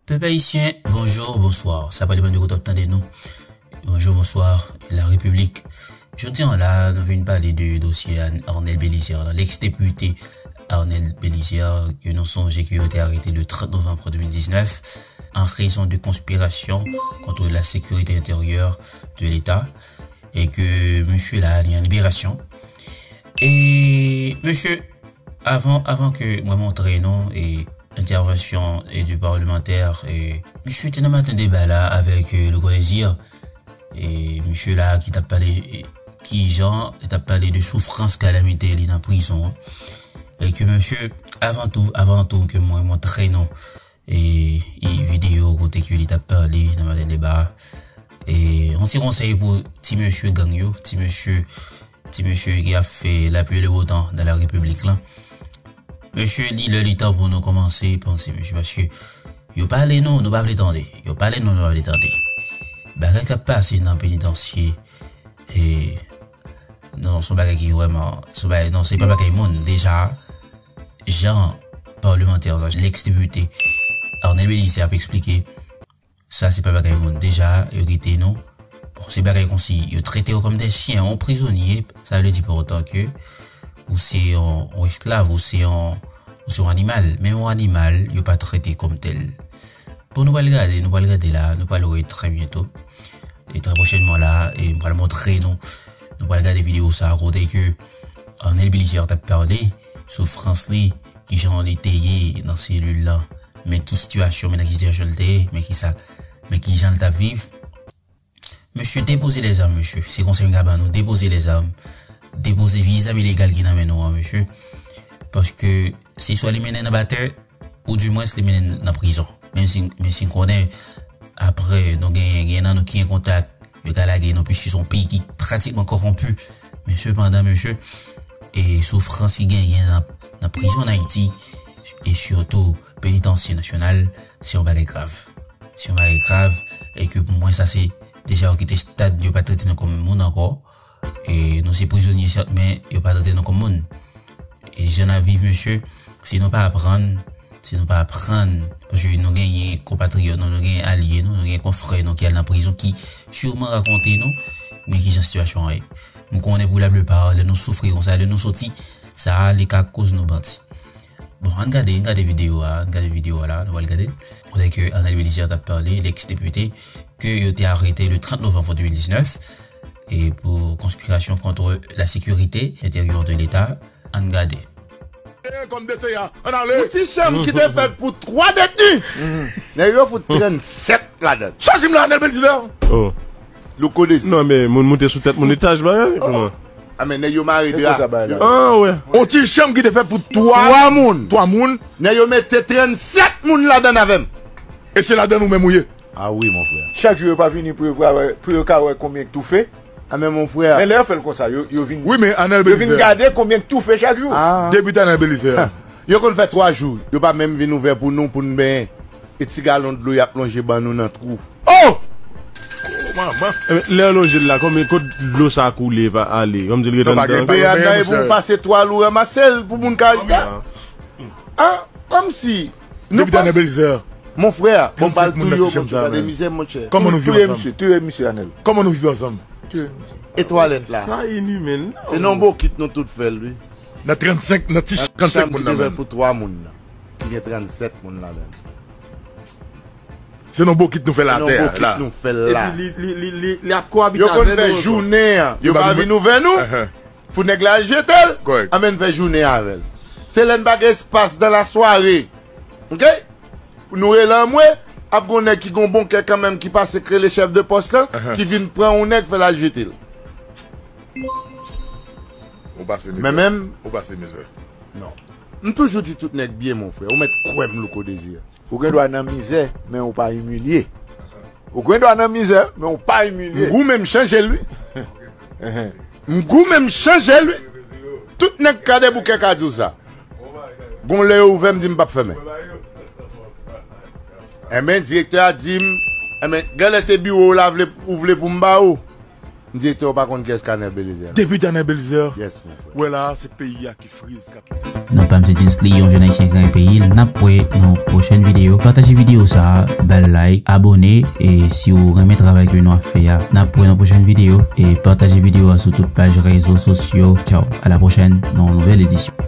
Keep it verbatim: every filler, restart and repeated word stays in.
Pèp ayisyen, bonjou, bonswa. Sa pa depann de kote w ap tande nou. Bonjou, bonswa, la Repiblik. Jodi a la, nou vin pale de dosye Arnel Bélizaire, l'ex-député Arnel Bélizaire, ke nou sonje ke yo te arete le trant novanm de mil diznèf, an rezon de konspirasyon kont la sécurité intérieure de l'État, e ke mesye la, li an liberasyon. E mesye, avan, avan ke mwen montre nou, e, entèvansyon e de palmantè, e, mesye te nan maten deba la avèk, e, Louko Désir, e, mesye la ki t ap pale, e, kijan li t ap pale de soufrans, kalamite li nan prizon an, e ke mesye, avan tou, avan tou ke mwen montre nou, e, e videyo kote ke li t ap pale nan maten deba a. E yon ti konsèy pou ti mesye gang yo, ti mesye, ti mesye ki ap fè la pluie le beau temps dans la République la. Mesye, li lè li tan pou nou kòmanse panse, mesye, paske yo pale nou, nou pa vle tande. Yo pale nou, nou pa vle tande. Bagay k ap pase nan penitansye, e, non, se yon bagay ki vrèman, se yon bagay, non, se pa bagay moun. Deja, jan palmantè, l'ex-député Arnel Bélizaire ap eksplike, sa se pa bagay moun. Deja, yo kite nou. Bon, se bagay kòmsi yo trete yo kòm de chyen, yon prizonye, sa vle di pa otan ke ou se yon, yon esklav, ou se yon, ou se yon animal. Men yon animal, yo pa trete kòm tèl. Bon, nou pral gade, nou pral gade la, nou pral wè trè byento. E trè pwochènman la, e m pral montre nou, nou pral gade videyo sa a kote ke Arnel Bélizaire t ap pale soufrans li, kijan li te ye nan selil lan, men ki sitiyasyon, men nan ki sitiyasyon li te ye, men ki sa, men kijan li t ap viv. Mesye, depoze lèzam, mesye. Se konsèy m ka ban nou. Depoze lèzam. Depoze vye zam ilegal ki nan men nou an, mesye. Paske se swa li mennen nan batè, ou dimwens li mennen nan prizon. Menm si, menm si m konnen, apre, nou gen, gen nan nou ki gen kontak, yo ka lage nou, piske se yon peyi ki pratikman kòwonpi. Men sepandan, mesye, e soufrans ki genyen nan, nan prizon an Ayiti, e sitou penitansye nasyonal, se yon bagay grav. Se yon bagay grav, e ke pou mwen, sa se deja yo kite stad, yo pa trete nou kòm moun ankò. E nou se prizonye, sèt, men yo pa trete nou kòm moun. E jan n ap viv, mesye, si nou pa aprann, si nou pa aprann, paske nou genyen konpatriyòt nou, nou genyen alye nou, nou genyen konfrè nou ki al nan prizon, ki siman rakonte nou, men kijan sitiyasyon an ye. M konnen pou laplipa, lè nou soufri konsa, lè nou soti, sa a, li ka koz nou bandi. Bon, ann gade, ann gade videyo a, ann gade videyo a la, nou pral gade l. Kote ke Arnel Bélizaire t ap pale, l'ex-député, ke yo te arete le trant novanm de mil diznèf, e pou konspirasyon kont la sécurité intérieure de l'État. Ann gade. Kòm D C A, ann ale. Yon ti chanm ki te fèt pou twa detni. Nèg yo fout trannsèt ladan. Chaji m la, Arnel Bélizaire. Oh. Louko Désir. Non, men moun moute sou tèt moun etaj, bagay, kòman? A, men nèg yo mare dra. Ah, wè. Yon ti chanm ki te fèt pou twa, twa moun. Twa moun. Nèg yo mete trannsèt moun ladan avè m. E se ladan nou menm ou ye. Ah wi, mon frè. Chak jou yo pa vini pou yo ka wè, pou yo ka wè konbyen k toufe. Ah, men mon frè. Men lè yo fè l konsa, yo, yo vin, wi, men Arnel Bélizaire, yo vin gade konbyen k toufe chak jou. Ah. Depi Arnel Bélizaire. Yo konn fè twa jou, yo pa menm vin ouvè pou nou, pou n benyen. E ti galon dlo y ap lonje ban nou nan twou. Oh! Manman. Eh, lè yo lonje l la, konbyen, kot dlo sa koule, pa ale? Kòmsi l ret anndan. Beyad la, e pou w pase twa lou ranmase l pou moun ka. Ah, kòmsi. Depi Arnel Bélizaire. Mon frè, bon, bal touye yo, bon, tande mizè, monchè. Kòman nou viv ansanm? Touye misye, touye misye, Arnel. Kòman nou viv ansanm? Touye misye. E twalèt la. Sa inimen, non. Se nan bokit nou tout fè l, wi. Nan trannsenk, nan ti chanm ki te fèt pou twa moun nan. Ki gen trannsèt moun ladan. Se nan bokit nou fè l atè a, la. Se nan bokit nou fè l la. Epi li, li, li, li, li ap koabite avè nou ankò. Yo konn fè jounen an, yo pa vin ouvè nou. Pou nèg la al jete l, anben n fè jounen avè l. Se lè n pa gen espas dan la sware. Oke? Nou rele anmwe, ap gon nèg ki gon bon kè kanmenm ki pase k rele chèf de pòs lan, ki vin pran yon nèg fè l al jete l. Ou pase mizè. Men menm. Ou pase mizè. Non. M toujou di tout nèg byen, mon frè. Ou mèt kwè m, Louko Désir. Ou gen dwa nan mizè, men ou pa imilye. Ou gen dwa nan mizè, men ou pa imilye. M goumen, m chanje l, wi. M goumen, m chanje l, wi. Tout nèg Kwadèboukè ka di w sa. Gon lè yo ouvè, m di m p ap fèmen. Enben, direktè a di m, enben, genlè se biwo w la vle, ou vle pou m ba ou. M direktè, ou pa konn kiyès k Arnel Bélizaire. Depi Arnel Bélizaire. Yes, mon frè. Wè la, se peyi a ki friz, kapital. Non pa m se Jensly, yon jèn ayisyen k renmen peyi l. N ap wè nan pwochèn videyo. Pataje videyo sa a, ba l like, abòne, e si w renmen travay ke nou ap fè a. N ap wè nan pwochèn videyo, e pataje videyo a sou tout paj rezo sosyo. Tchaw, a la pwochèn nan yon nouvèl edisyon.